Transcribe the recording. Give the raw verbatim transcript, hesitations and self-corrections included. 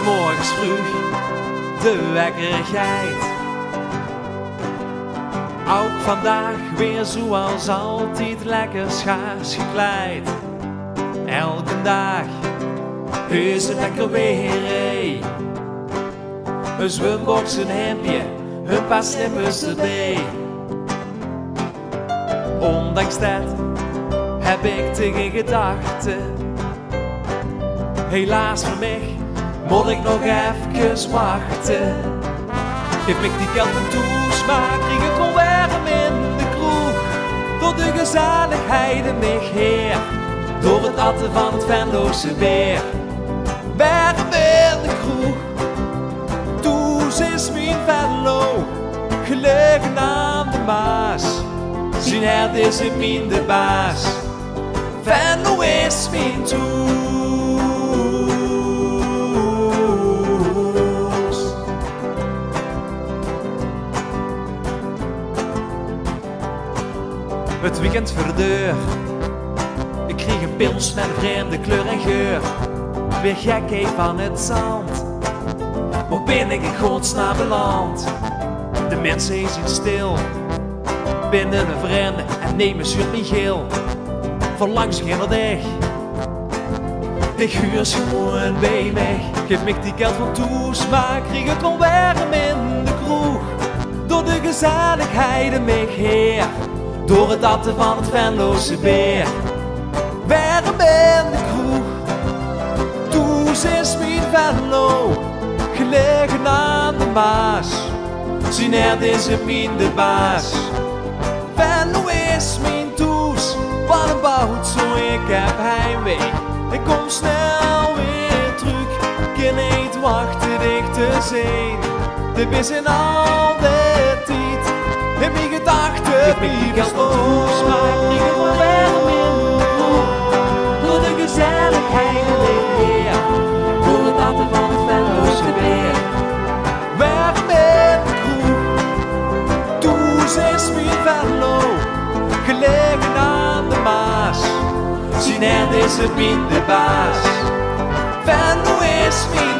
Morges vreug, de wekker geit. Ouk vandaag weer zoeals altied lekker sjaars gekleid. Elken daag is 't lekker weer, hè. Ein zwumbrook, ein hemdje, ein paar slippers d'rbie. Ondanks det heb ik te gein gedachte. Helaas veur mich mót ik nog efkes wachte. Gaef mich die kelt van thoes, mer krieg 't waal werm in de kroeg. Door de gezelligheid in mich heer. Door 't atte van 't Venlose beer. Werm in de kroeg. Thoes is mien Venlo, gelege aan de Maas. Zien hert is in mien de baas. Venlo is mien thoes. 't Weekend veur de deur. Ik krieg ein pils mit ein vreemde kleur en geur. Weer gek, hè, van 't zand. Wo bin ik in godsnaam beland? De minse zien stil. Bin ein vreemde en nemes zuut mich gil. Verlangs gaar nao dich. Ich huur ze gewoeën bie mich. Gaef mich die kelt van thoes, mer krieg 't waal werm in de kroeg. Door de gezelligheid in mich heer. Door 't atte van 't Venlose beer. Werm in de kroeg. Thoes is mien Venlo, gelege aan de Maas. Zien hert is in mien de baas. Venlo is mien thoes, wat ein bout zo, ik heb heimwee. Ik kom snel weer trök, kin neet wachte dich te zeen. Dit is in al de tied in mien gedachte. Ik bin gans van thoes, mer ik krieg 't waal werm in de kroeg. Door de gezelligheid in mich heer. Door 't atte van 't Venlose beer. Werm in de kroeg. Thoes is mien Venlo, gelege aan de Maas. Zien hert is in mich de baas. Venlo is mien